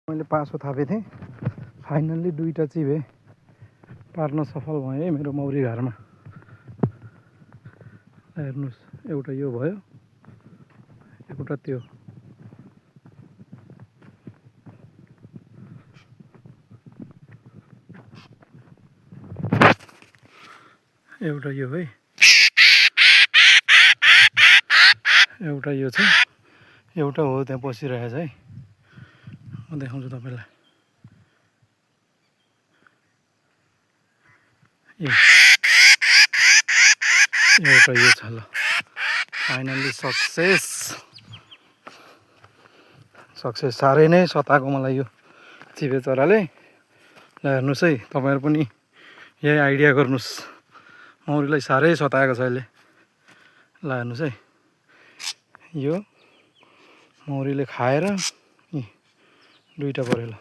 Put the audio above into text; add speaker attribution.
Speaker 1: मैले पासो थापेको थिएँ, फाइनल्ली दुईवटा चिबे पार्न सफल भएँ है मेरो मौरी घरमा। हेर्नुहोस्, एउटा यो भयो, एउटा त्यो। एउटा यो है, एउटा यो छ, एउटा हो त्यहाँ बसिरहेछ है। म देखाउँछु तपाईँलाई। एउटा यो छ। ल फाइनल्ली सक्सेस। साह्रै नै सताएको मलाई यो चिबे चराले। ल हेर्नुहोस् है, तपाईँहरू पनि यही आइडिया गर्नुहोस्। मौरीलाई साह्रै सताएको छ अहिले। ल हेर्नुहोस् है, यो मौरीले खाएर दुईवटा पऱ्यो। ल